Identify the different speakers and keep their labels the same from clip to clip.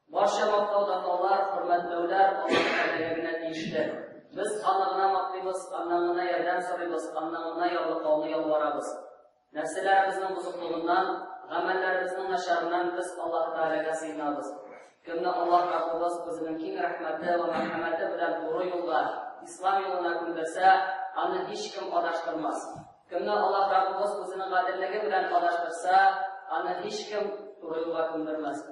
Speaker 1: Барча мактау дәфалар, хөрмәтләүләр Аллаһ Тәгаләгә генә тиешле. Без Аны гына мактыйбыз, Аннан гына ярдәм сорыйбыз, Аннан гына ярлыкауны ялварабыз. Нәрсәләребезнең бозыклыгыннан, гамәлләребезнең начарыннан без Аллаһ Тәгаләгә сыенабыз. Кемне Аллаһ Раббыбыз үзенең киң рәхмәте вә мәрхәмәте белән туры юлга, ислам юлына күндерсә, аны һичкем адаштырмас. Кемне Аллаһ Раббыбыз үзенең гаделлеге белән адаштырса, аны һичкем туры юлга күндермәс.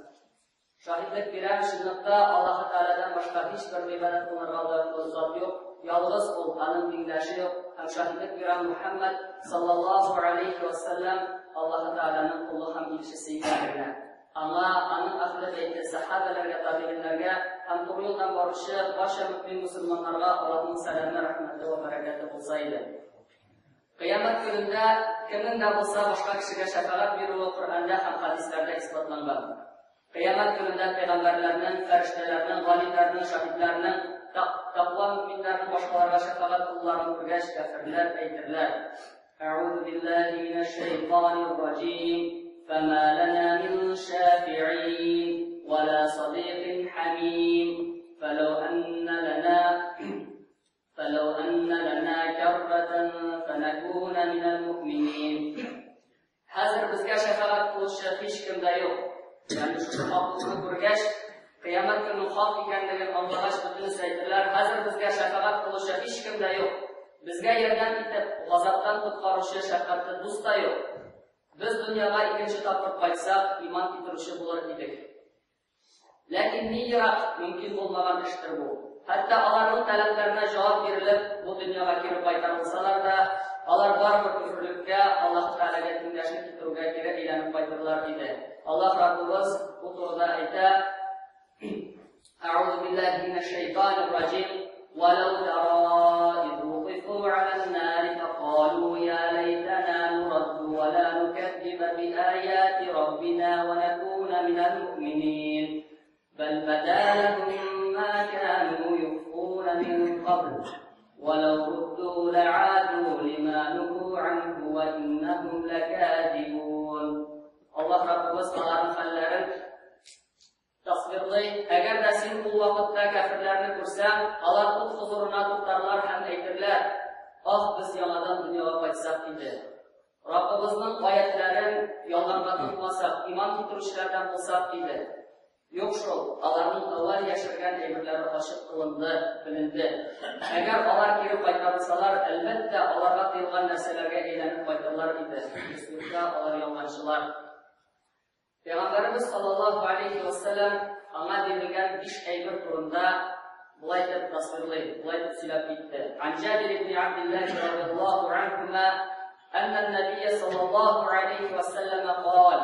Speaker 1: Шаһитлек бирәм, чынлыкта Аллаһы Тәгаләдән башка һичбер гыйбадәт кылынырга лаеклы зат юк, ялгыз ул, аның тиңдәше юк, һәм шаһитлек бирәм Мухәммәд саллаллаһу алейхи ва сәлләм Аллаһы Тәгаләнең колы һәм илчесе икәнлегенә. Аңа, аның әһле бәйте, сәхабәләргә, табигыннәргә һәм туры юлдан баручы барча мөэмин мөселманнарга Аллаһның сәламе, рәхмәте вә бәрәкәте булса иде. Кыямәт көнендә кемнең дә булса башка кешегә шәфәгать бирүе Коръәндә һәм хәдисләрдә исбатланган. Кыямәт көнендә пәйгамбәрләрнең, фәрештәләрнең, галимнәрнең, шаһитләрнең, тәкъва мөэминнәрнең башкаларга шәфәгать кылуларын күргәч, кәферләр әйтерләр: Әгъузу биллаһи минәш шәйтанир раҗим, фәмә ләнә мин шафиин, вә лә садикин хәмим, фәләү әннә ләнә فلو أن لنا كرة فنكون من المؤمنين. Хәзер безгә шәфәгать кылучы һичкем дә юк. Ягъни шушы хаклыкны күргәч, кыямәт көненең хак икәнлеген аңлагач, бөтенесе әйтерләр, хәзер безгә шәфәгать кылучы һичкем дә юк. Безгә ярдәм итеп, газаптан коткаручы шәфкатьле дус та юк. Без дөньяга икенче тапкыр кайтсак, иман китерүче булыр идек. Ләкин ни ерак, мөмкин булмаган эштер бу. Хәтта аларның таләпләренә җавап бирелеп, бу дөньяга кире кайтарылсалар да, алар барыбер көферлеккә, Аллаһ Тәгаләгә тиңдәшлек китерүгә кире әйләнеп кайтырлар иде. Аллаһ Раббыбыз бу турыда әйтә: Әгъузу биллаһи минәш шайтанир раҗим. Валау тара из вукифу алян нари факалу я лайтана нурадду ва ла нукәззиба би аяти раббина ва накуна минәл муъминин. Бәл бада ләһум ма кану юхфуна мин кабл. Валау рудду ләаду лима нуху анху ва иннахум ләкәзибун. Аллаһ Раббыбыз аларның хәлләрен Тасвирлый, Әгәр дә син ул вакытта кяферләрне күрсәң, алар ут хозурына туктарлар һәм әйтерләр, Аһ, без яңадан дөньяга кайтсак иде! Раббыбызның аятьләрен ялганга тотмасак, иман китерүчеләрдән булсак иде! Юк шул, аларның әүвәл яшергән әйберләре ачык кылынды, беленде. Әгәр алар кире кайтарылсалар, әлбәттә, аларга тыелган нәрсәләргә әйләнеп кайтырлар иде. Дөреслектә, алар ялганчылар. Пәйгамбәребез саллаллаһу алейхи ва сәлләм аңа бирелгән биш әйбер турында болай итеп тасвирлый, болай итеп сөйләп китте. Ан Җабир ибн Абдуллаһ радиллаһу анһума أن النبي صلى الله عليه وسلم قال: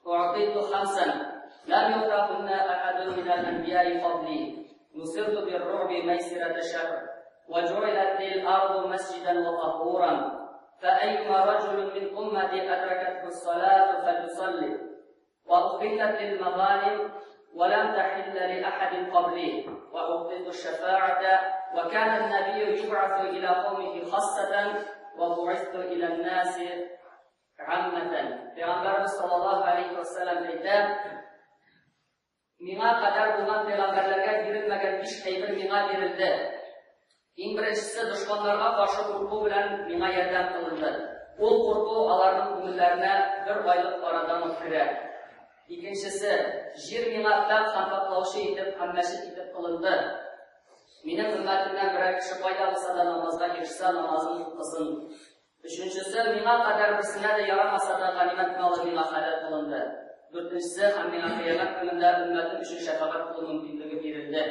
Speaker 1: أعطيت خمسا لم يؤتهن أحد من الأنبياء قبلي نصرت بالرعب ميسرة شهر وجعلت لي الأرض مسجدا وطهورا فأيما رجل من أمتي أدركته الصلاة فليصلي وأحلت للمظالم ولم تحل لأحد قبلي وأعطيت الشفاعة وكان النبي يبعث إلى قومه خاصة وبعثت إلى الناس عامة. Пәйгамбәребез саллаллаһу алейхи ва саллям әйтә: Миңа кадәр булган пәйгамбәрләргә бирелмәгән биш әйбер миңа бирелде. Иң беренчесе, дошманнарга каршы курку белән миңа ярдәм кылынды. Ул курку аларның күңелләренә бер айлык арадан ук керә. Икенчесе, җир миңа пакь һәм пакьлаучы итеп һәм мәчет итеп кылынды. Минем өммәтемнән берәр кеше кайда булса да намазга ирешсә, намазын укысын. Өченчесе, миңа кадәр берсенә дә ярамаса да, ганимәт малы миңа хәләл кылынды. Дүртенчесе, һәм миңа кыямәт көнендә өммәтем өчен шәфәгать кылу мөмкинлеге бирелде.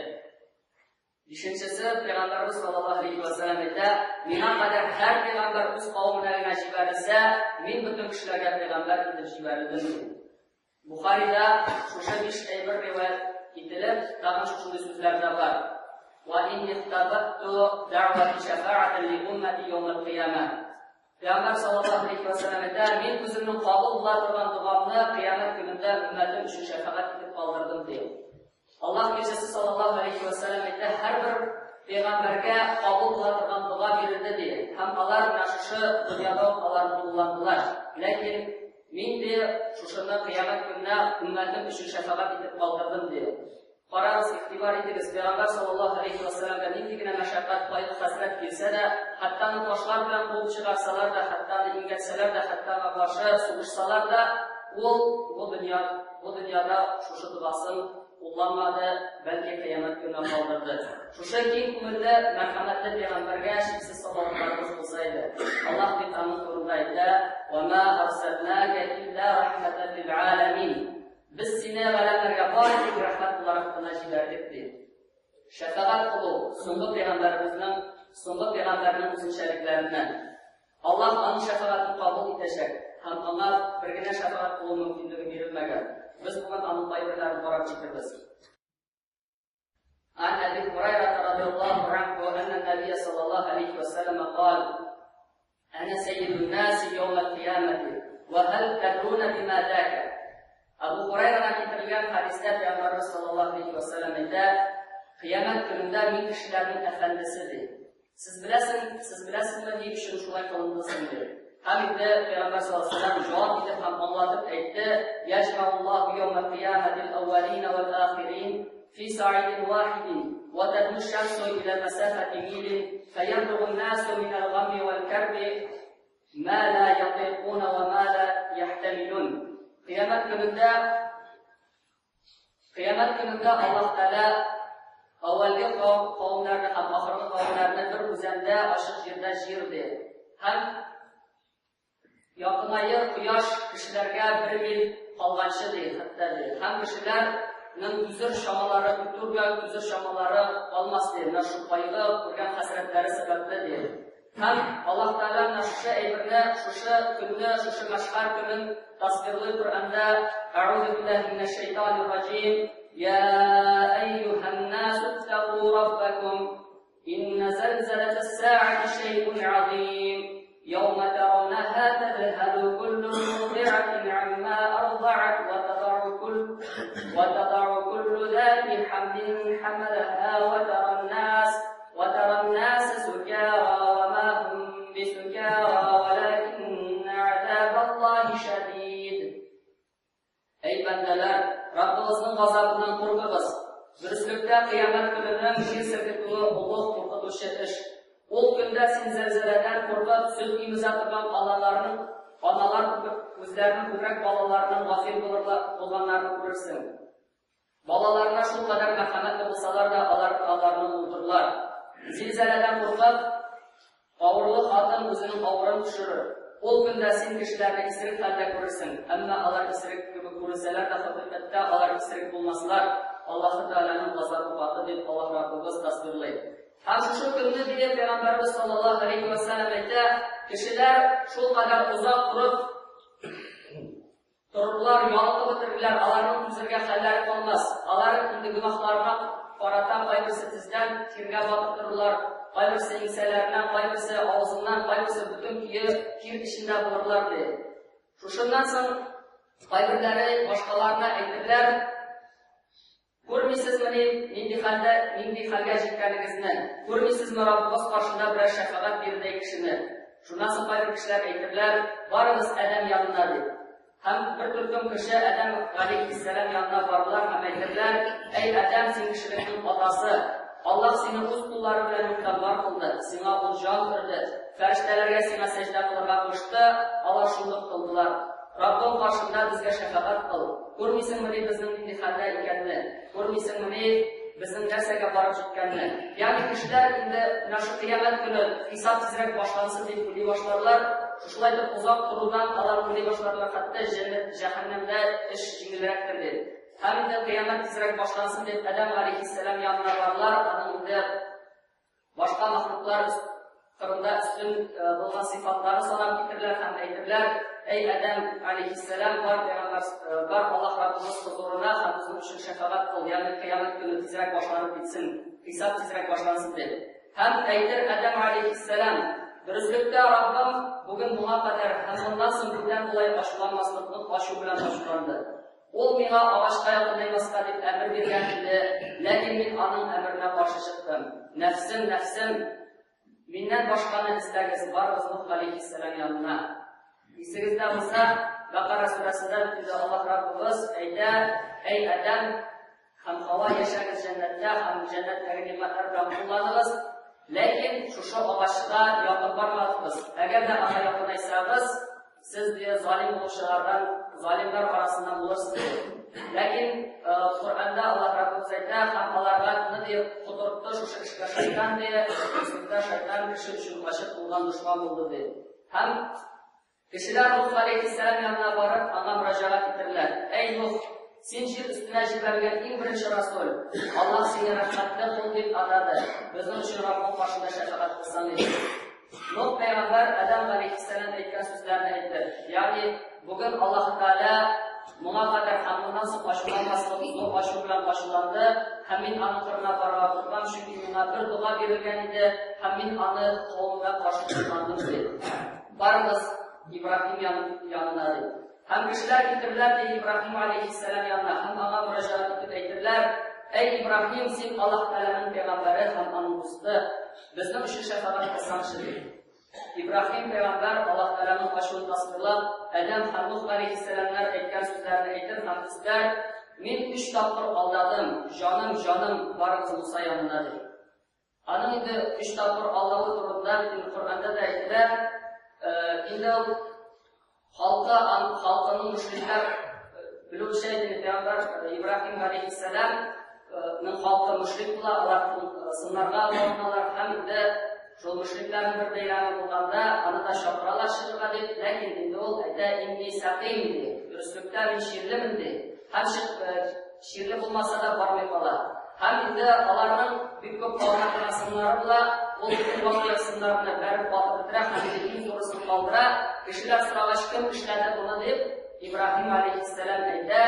Speaker 1: Бишенчесе, Пәйгамбәребез саллаллаһу алейһи ва сәлләм әйтә, миңа кадәр һәр пәйгамбәр үз кавеменә генә җибәрелсә, мин бөтен кешеләргә пәйгамбәр итеп җибәрелдем, ди. Бухарида шушы биш әйбер риваять ителеп, тагын шушындый сүзләр дә бар. Ва инни ихтабатту дәгъвати шәфәгатән ли уммати яумал кыяма. Пәйгамбәр саллаллаһу алейһи ва сәлләм әйтә, мин үземнең кабул була торган догамны кыямәт көнендә өммәтем өчен шәфәгать итеп калдырдым, ди. Аллаһ илчесе саллаллаһу алейһи ва сәлләм әйтә, һәрбер пәйгамбәргә кабул була торган дога бирелде ди. Һәм алар менә шушы дөньяда ук аларны тулыландылар. Ләкин мин ди шушыны кыямәт көненә өммәтем өчен шәфәгать итеп калдырдым. калдырдым, ди. Карагыз, игътибар итегез, Пәйгамбәр саллаллаһу алейһи ва сәлләмгә нинди генә мәшәкать, кайгы-хәсрәт килсә дә, хәтта аны ташлар белән куып чыгарсалар да, хәтта аны имгәтсәләр дә, хәтта аңа каршы сугышсалар да, ул бу дөнья, бу дөньяда шушы догасын кулланмады, бәлки кыямәт көненә калдырды. Шушы киң күңелле, мәрхәмәтле пәйгамбәргә чиксез салаватларыбыз булса иде. Аллаһ бит аның турында әйтә: "Ва ма арсалнака илля рахматан лил аламин". Без сине галәмнәргә бары тик рәхмәт буларак кына җибәрдек, ди. Шәфәгать кылу соңгы пәйгамбәребезнең, соңгы пәйгамбәрнең үзенчәлекләреннән. Аллаһ аның шәфәгатен кабул итәчәк һәм аңа бер генә шәфәгать кылу мөмкинлеге бирелмәгән. Без бүген аның кайберләрен карап китербез. عن أبي هريرة رضي الله عنه أن النبي صلى الله عليه وسلم قال أنا سيد الناس يوم القيامة وهل تدرون بما ذاك Абу Хурайрадан китерелгән хәдистә Пәйгамбәрбез саллаллаһу алейһи ва сәлләм әйтә, Кыямәт көнендә мин кешеләрнең әфәндесе ди. Сез беләсең, сез беләсезме ни өчен шулай кылынды соң ди. Һәм инде Пәйгамбәр саллаллаһу алейһи ва сәлләм җавап итеп һәм аңлатып әйтте, Яҗмауллаһу яумал кыямәтил әүвәлина вәл ахирин фи саидин вахидин ва тадну шамсу иля масафати милин фаябругу an-насу мин ал-гамми вал-карби Ма ла ятыйкуна ва ма ла яхтамилун. Кыямәт көнендә Кыямәт көнендә Аллаһ Тәгалә әүвәлге кавемнәрне һәм ахыргы кавемнәрне бер үзәндә ачык җирдә җыйды. Һәм якынаер кояш кешеләргә бер миль калганчы ди, хәтта ди. Һәм кешеләрнең түзер чамалары үтүргә түзер чамалары калмас ди. Менә шул кайгы күргән хәсрәтләре сәбәпле ди. Һәм Аллаһ Тәгалә менә шушы әйберне, шушы көнне, шушы мәшһәр көнен тасвирлый Коръәндә, Әгъузу биллаһи минәш шайтанир раҗим, Я әйюһән насу иттаку раббакум, инна зәлзәләтәс сәәати шәйъун азим, яума таrawнаһа тадһалу куллу мурди'атин амма арда'ат ва тадау кулл ва тадау куллу зати хамлин хамалаха ва таран нас وترى الناس سكارى وما هم بسكارى ولكن عذاب الله شديد. Әй бәндәләр, Раббыгызның газабыннан куркыгыз. Дөреслектә кыямәт көненең җир селкетүе олуг куркытучы эш. Ул көндә син зәлзәләдән куркып, сөт имезә торган аналарның, аналар үзләренең күкрәк балаларының гафил булганнарын күрерсең. Балаларына шулкадәр мәрхәмәтле булсалар да, алар аларны онытырлар. Зилзәләдән куркып, авырлы хатын үзенең авырын төшерер. Ул көндә син кешеләрне исерек хәлдә күрерсең, әмма алар исерек кебек күренсәләр дә, хакыйкатьтә алар исерек булмаслар. Аллаһы Тәгаләнең газабы каты дип Аллаһ Раббыбыз тасвирлый. Һәм шушы көнне диеп Пәйгамбәребез саллаллаһу алейһи ва сәлләм әйтә, кешеләр шулкадәр озак торып Торырлар, ялыгып бетерерләр, аларның түзергә хәлләре калмас. Алар инде гөнаһларына карата кайберсе тездән тиргә батып торырлар, кайберсе иңсәләреннән, кайберсе авызыннан, кайберсе бөтен көе тир эчендә булырлар, ди. Шушыннан соң кайберләре башкаларына әйтерләр, Күрмисезмени, нинди хәлдә, нинди хәлгә җиткәнегезне? Күрмисезме Раббыгыз каршында берәр шәфәгать бирердәй кешене? Шуннан соң кайбер кешеләр әйтерләр, Барыгыз Адәм янына, дип. Һәм бер төркем кеше Адәм галәйһиссәлам янына барырлар һәм әйтерләр, Әй Адәм, син кешелекнең атасы! Аллаһ сине үз куллары белән юктан бар кылды, сиңа ул җан өрде, фәрештәләргә сиңа сәҗдә кылырга кушты, алар шундук кылдылар. Раббың каршында безгә шәфәгать кыл. Күрмисеңмени безнең нинди хәлдә икәнне? Күрмисеңмени безнең нәрсәгә барып җиткәнне? Ягъни кешеләр инде менә шу кыямәт көне хисап тизрәк башлансын дип уйлый башларлар. Шушылай итеп озак торудан алар уйлый башларлар, хәтта җәннәт, җәһәннәмдә эш җиңелрәктер дип. Һәм инде кыямәт тизрәк башлансын дип Адәм галәйһиссәлам янына барлар, аның инде Башка мәхлуклар турында өстен булган сыйфатлары санап китерләр һәм әйтерләр, Әй Адәм алейһиссәлам, бар пәйгамбәр, бар Аллаһ Раббыбыз хозурына һәм безнең өчен шәфәгать кыл, ягъни кыямәт көне тизрәк башланып китсен, хисап тизрәк башлансын дип. Һәм әйтер Адәм алейһиссәлам, Дөреслектә Раббым бүген моңа кадәр һәм моннан соң бүтән болай ачуланмаслык нык ачу белән ачуланды. Ул миңа агачка якынаймаска дип әмер биргән иде, ләкин мин аның әмеренә каршы чыктым. Нәфсем, нәфсем, миннән башканы эзләгез, барыгыз Нух галәйһиссәлам янына. Исегездә булса, Бәкара сүрәсендә бит инде Аллаһ Раббыбыз әйтә, Әй Адәм, һәм Хава, яшәгез җәннәттә һәм җәннәттәге нигъмәтләр белән кулланыгыз, ләкин шушы агачка якын бармагыз. Әгәр дә аңа якынайсагыз, сез дә залим булучылардан, залимнар арасыннан булырсыз, ди. Ләкин Коръәндә Аллаһ Раббыбыз әйтә, һәм аларга ны ди котыртты шушы эшкә шайтан ди, дөреслектә шайтан кеше өчен ачык булган дошман булды ди. Һәм Кешеләр Нух галәйһиссәлам янына барып, аңа мөрәҗәгать итерләр, Әй Нух, син җир өстенә җибәрелгән иң беренче расул, Аллаһ сине рәхмәтле кол дип атады, безнең өчен Раббың каршында шәфәгать кылсаң иде. Нух пәйгамбәр Адәм галәйһиссәлам әйткән сүзләрне әйтер, ягъни бүген Аллаһ Тәгалә моңа кадәр һәм моннан соң ачуланмаслык зур ачу белән ачуланды, һәм мин аның кырына барырга куркам, чөнки миңа бер дога бирелгән иде, һәм мин аны кавемгә каршы кулландым, ди. Барыгыз Ибраһим янына, ди. Һәм кешеләр китерләр, ди, Ибраһим алейһиссәлам янына һәм аңа мөрәҗәгать итеп әйтерләр, Әй Ибраһим, син Аллаһ Тәгаләнең пәйгамбәре һәм аның дусты, безнең өчен шәфәгать кылсаңчы, ди. Ибраһим пәйгамбәр Аллаһ Тәгаләнең ачуын тасвирлап, Адәм һәм Нух алейһиссәламнәр әйткән сүзләрне әйтер һәм өстәр, Мин өч тапкыр алдадым, җаным, җаным, барыгыз Муса янына, ди. Аның инде өч тапкыр алдавы турында бит инде Коръәндә дә әйтелә. Инде ул халкы, халкының мөшрикләр белүчә инде пәйгамбәр Ибраһим галәйһиссәлам ның халкы мөшрик була, алар сыннарга алыналар һәм инде шул мөшрикләрнең бер бәйрәме булганда аны да чакыралар чыгырга дип, ләкин инде ул әйтә, инни сәкыйм ди, дөреслектә мин чирлемен ди. Һәм чирле булмаса да бармый кала. Һәм инде аларның бик күп алына торган сыннары була, ул бөтен вак-төяк сыннарны бәреп ватып бетерә һәм инде иң зурысын калдыра. Кешеләр сорагач, кем эшләде моны дип, Ибраһим алейһиссәлам әйтә,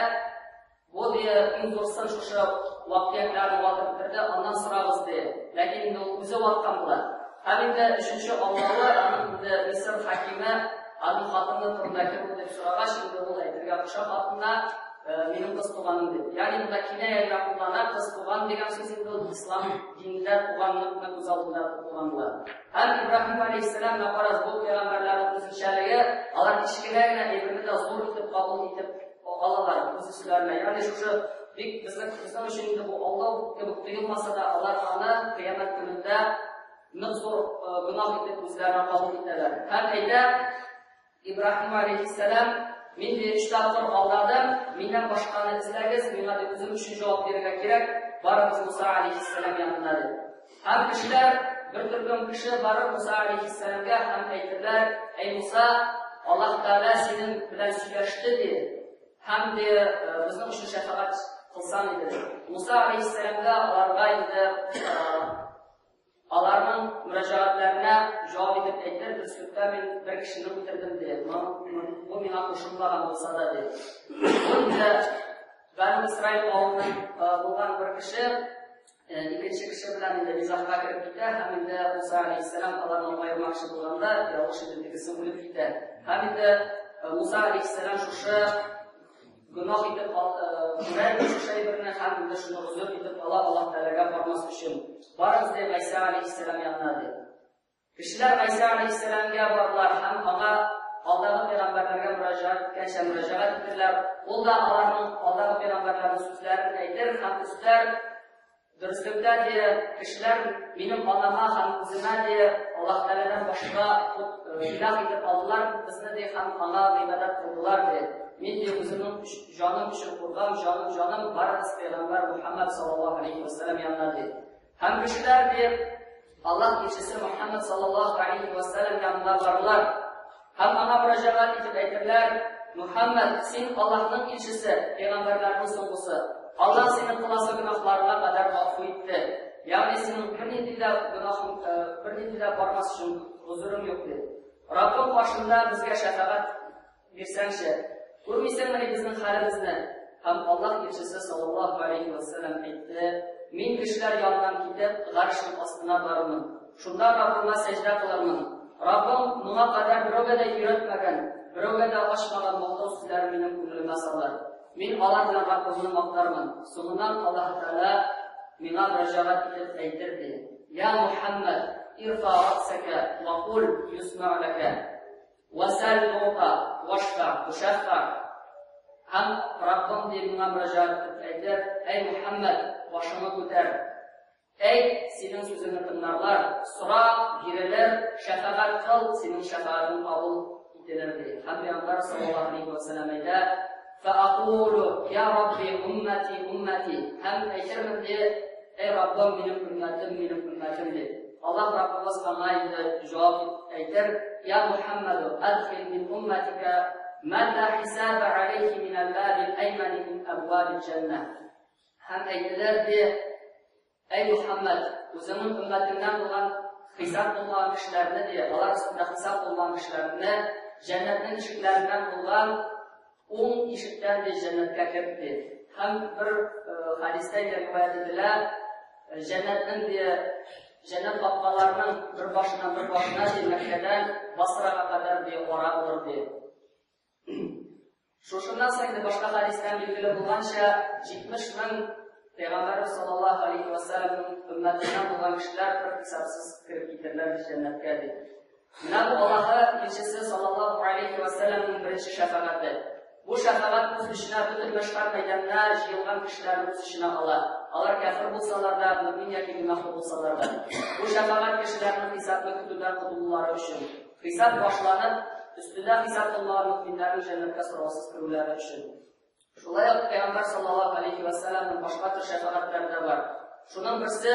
Speaker 1: бу ди иң зур сын шушы вак-төякләрне ватып бетерде, аннан сорагыз ди. Ләкин инде ул үзе ваткан була. Һәм инде өченче аңлавы, аның инде Мисыр хакиме аның хатыны турында кем ул дип сорагач, инде ул әйтергә куша хатынына, минем кыз туганым дип. Ягъни монда киная генә куллана, кыз туган дигән сүз инде ул ислам динендә туганлыкны күз алдында тотылган була. Һәм Ибраһим алейһиссәлам вә караз бу пәйгамбәрләрнең үзенчәлеге, алар кечкенә генә әйберне дә зур итеп кабул итеп алалар үз өсләренә. Ягъни шушы бик безнең безнең өчен инде бу алдау кебек тоелмаса да, алар аны кыямәт көнендә нык зур гөнаһ итеп үзләренә кабул итәләр. Һәм әйтә Ибраһим алейһиссәлам, мин ди өч тапкыр алдадым, миннән башканы эзләгез, миңа ди үзем өчен җавап бирергә кирәк, барыгыз Муса алейһиссәлам янына ди. Һәм кешеләр, бер төркем кеше барыр Муса алейһиссәламгә һәм әйтерләр, әй Муса, Аллаһ Тәгалә синең белән сөйләште ди, һәм ди безнең өчен шәфәгать кылсаң иде. Муса алейһиссәламгә аларга инде Аларның мөрәҗәгатьләренә җавап итеп әйтер, дөреслектә мин бер кешене үтердем, ди. Бу миңа кушылмаган булса да, ди. Бу инде Бәну Исраил авылыннан булган бер кеше икенче кеше белән инде низагка кереп китә һәм инде Муса алейһиссәлам аларны аермакчы булганда, ялгыш инде тегесе үлеп китә. Һәм инде Муса алейһиссәлам шушы Гөнаһ итеп күрә шушы әйберне һәм инде шуны гозер итеп ала Аллаһ Тәгаләгә бармас өчен. Барыгыз, ди, Гайсә алейһиссәлам янына, ди. Кешеләр Гайсә алейһиссәламгә бардылар һәм аңа алдагы пәйгамбәрләргә мөрәҗәгать иткәнчә мөрәҗәгать иттеләр. Ул да аларның алдагы пәйгамбәрләрнең сүзләрен әйтер һәм өстәр, Дөреслектә, ди, кешеләр минем анама һәм үземә, ди, Аллаһ Тәгаләдән башка илаһ итеп алдылар безне, ди, һәм аңа гыйбадәт кылдылар, ди. Мин, ди, үземнең җаным өчен куркам, җаным, җаным, барыгыз пәйгамбәр Мухаммад саллаллаһу алейхи ва сәлләм янына, ди. Һәм кешеләр, ди, Аллаһ илчесе Мухаммад саллаллаһу алейхи ва сәлләм янына барлар. Һәм аңа мөрәҗәгать итеп әйтерләр, Мөхәммәд, син Аллаһның илчесе, пәйгамбәрләрнең соңгысы. Аллаһ синең кыласы гөнаһларыңа кадәр гафу итте. Ягъни синең бернинди дә гөнаһың, бернинди дә бармас өчен гозерең юк, ди. Раббың каршында безгә шәфәгать бирсәңче. Күрмисеңмени безнең хәлебезне? Һәм Аллаһ илчесе саллаллаһу алейхи ва сәлләм әйтте, Мин кешеләр яныннан китеп, гаршның астына барырмын. Шунда Раббыма сәҗдә кылырмын. Раббым моңа кадәр берәүгә дә өйрәтмәгән, берәүгә дә ачмаган мактау сүзләрен минем күңелемә салыр. Мин алар белән Раббымны мактармын. Соңыннан Аллаһ Тәгалә миңа мөрәҗәгать итеп әйтер ди: Я Мухаммад, ирфа рәсәкә ва кул юсмә ләкә. Вәсәл тута, вашфа, тушәффа. Һәм Раббым ди миңа мөрәҗәгать итеп әйтер, Әй Мухәммәд, башыңны күтәр. Әйт, синең сүзеңне тыңларлар, сора, бирелер, шәфәгать кыл, синең шәфәгатең кабул ителер ди. Һәм Пәйгамбәр саллаллаһу алейһи ва сәлләм әйтә, Фәакулу, я Рабби, уммәти, уммәти. Һәм әйтермен ди, Әй Раббым, минем өммәтем, минем өммәтем ди. Аллаһ Раббыбыз аңа инде җавап әйтер, Я Мухәммәду, адхил мин уммәтикә ман ла хисаба алейхи мин әл-бабил әймәни мин әбвабил җәннә. Һәм әйтелер ди, Әй Мухәммәд, үзеңнең өммәтеңнән булган хисап булмаган кешеләрне ди, алар өстендә хисап булмаган кешеләрне җәннәтнең ишекләреннән булган уң ишектән ди җәннәткә керт ди. Һәм бер хәдистә инде риваять ителә, җәннәтнең ди җәннәт капкаларының бер башыннан бер башына ди Мәккәдән Басрага кадәр ди ара булыр ди. Шушыннан соң инде башка хәдистән билгеле булганча, 70 мең Пәйгамбәрбез саллаллаһу алейһи ва сәлләмнең өммәтеннән булган кешеләр бер хисапсыз кереп китерләр җәннәткә дип. Менә бу Аллаһы илчесе саллаллаһу алейһи ва сәлләмнең беренче шәфәгате. Бу шәфәгать үз эченә бөтен мәшһәр мәйданына җыелган кешеләрне үз эченә ала. Алар кәфер булсалар да, мөмин яки гөнаһлы булсалар да. Бу шәфәгать кешеләрнең хисапны көтүдән котылулары өчен. Хисап башланып, өстендә хисап булмаган мөэминнәрнең җәннәткә сораусыз керүләре өчен. Шулай ук Пәйгамбәр саллаллаһу алейһи вә сәлләмнең башка төр шәфәгатьләре дә бар. Шуның берсе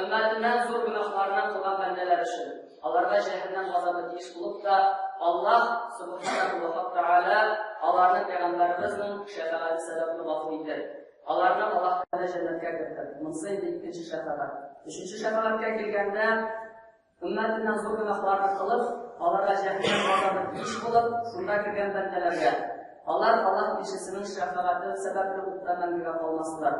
Speaker 1: өммәтеннән зур гөнаһларны кылган бәндәләр өчен. Аларга җәһәннәм газабы тиеш булып та, Аллаһ субханаху ва тааля аларны пәйгамбәребезнең шәфәгате сәбәпле гафу итәр. Аларны Аллаһ Тәгалә җәннәткә кертер. Монысы инде икенче шәфәгать. Өченче шәфәгатькә килгәндә, Өммәтеннән зур гөнаһларны кылып, аларга җәһәннәм газабы тиеш булып, шунда кергән бәндәләргә. Алар Аллаһ илчесенең шәфәгате сәбәпле утта мәңгегә калмаслар.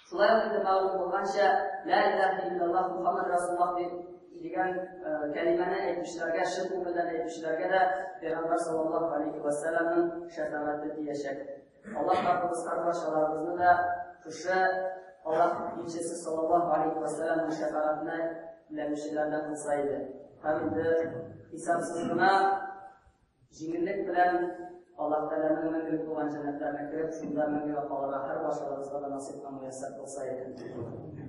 Speaker 1: Шулай ук инде мәгълүм булганча, Лә илаһә илляллаһ Мухаммад Расулуллаһ дип дигән кәлимәне әйтүчеләргә, чын күңелдән әйтүчеләргә дә Пәйгамбәр саллаллаһу алейһи ва сәлламның шәфәгате тиячәк. Аллаһ Раббыбыз һәрбарчаларыбызны да шушы Аллаһ илчесе саллаллаһу алейһи ва сәлламның шәфәгатенә теләүчеләрдән кылса иде. Һәм инде хисапсыз гына җиңеллек белән Аллаһ Тәгаләнең мәңгелек булган җәннәтләренә кереп, шунда мәңгегә калырга һәрбарчаларыбызга да насыйп һәм мөяссәр кылса иде.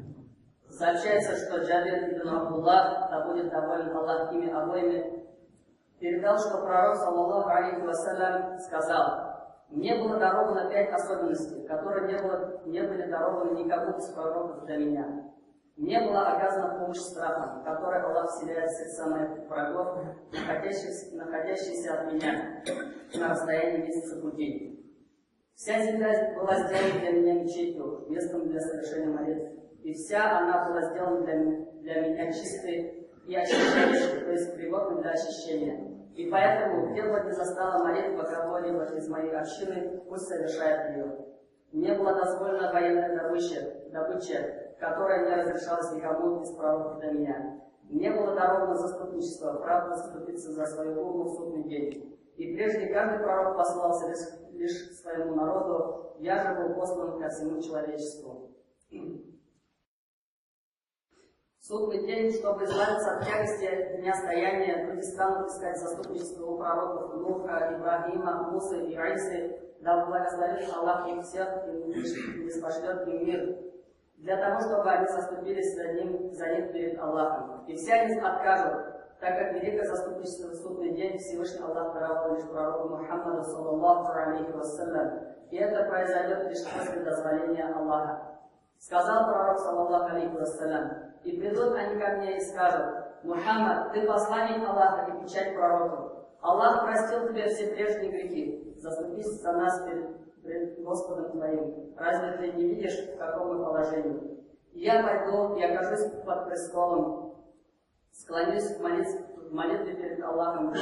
Speaker 1: Сообщается, что Джабир ибн Абдуллах, да будет доволен Аллах ими обоими, передал, что пророк, саллаллаху алейхи вассалям, сказал, «Мне было даровано пять особенностей, которые не, было, не были дарованы никому из пророков до меня. Мне была оказана помощь страхом, который Аллах вселяет в сердца моих врагов, находящихся, находящихся от меня на расстоянии месяца пути. Вся земля была сделана для меня мечетью, местом для совершения молитв, и вся она была сделана для, для меня чистой и очищающей, то есть пригодной для очищения. И поэтому, где бы ни застала молитва кого-либо из моей общины, пусть совершает ее. Мне была дозволена военная добыча, добыча, которая не разрешалась никому из пророков до меня. Мне было даровано заступничество, право заступиться за свою уму в судный день. И прежде каждый пророк посылался лишь, лишь своему народу, я же был послан ко всему человечеству. Судный день, чтобы избавиться от тягости дня стояния, люди станут искать заступничество у пророков Нуха, Ибрахима, Мусы и Исы, да благословит Аллах их всех и не спошлет им мир, для того, чтобы они заступились за, ним, за них перед Аллахом. И все они откажут, так как великое заступничество в судный день Всевышний Аллах даровал лишь пророку Мухаммаду, саллаллаху алейхи вассалям. И это произойдет лишь после дозволения Аллаха. Сказал пророк, саллаллаху алейхи вассалям, и придут они ко мне и скажут, Мухаммад, ты посланник Аллаха и печать пророков. Аллах простил тебе все прежние грехи. Заступись за нас перед, перед Господом твоим. Разве ты не видишь, в каком мы положении? И я пойду и окажусь под престолом, склонюсь в молитве, в молитве перед Аллахом.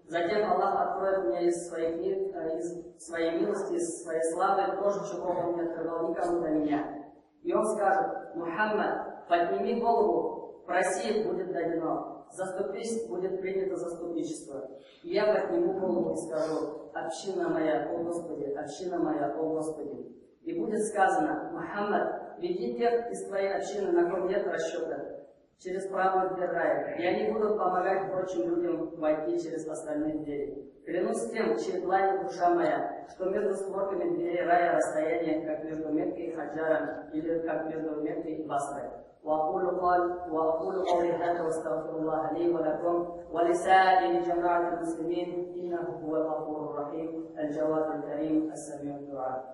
Speaker 1: Затем Аллах откроет мне из своей, из своей милости, из своей славы то же, чего Он не открывал никому до меня. И он скажет, Мухаммад, подними голову, проси, будет дадено, заступись, будет принято заступничество. И я подниму голову и скажу, община моя, о Господи, община моя, о Господи. И будет сказано, Мухаммад, веди тех из твоей общины, на ком нет расчета. Через правую дверь рая, и они будут помогать прочим людям войти через остальные двери. Клянусь тем, в чьей длани душа моя, что между створками дверей рая расстояние, как между Меккой и Хаджаром, или как между Меккой и Басрой. وأقول قولي هذا واستغفر الله لي ولكم ولسائر جماعة المسلمين إنه هو الغفور الرحيم الجواد الكريم السميع الدعاء.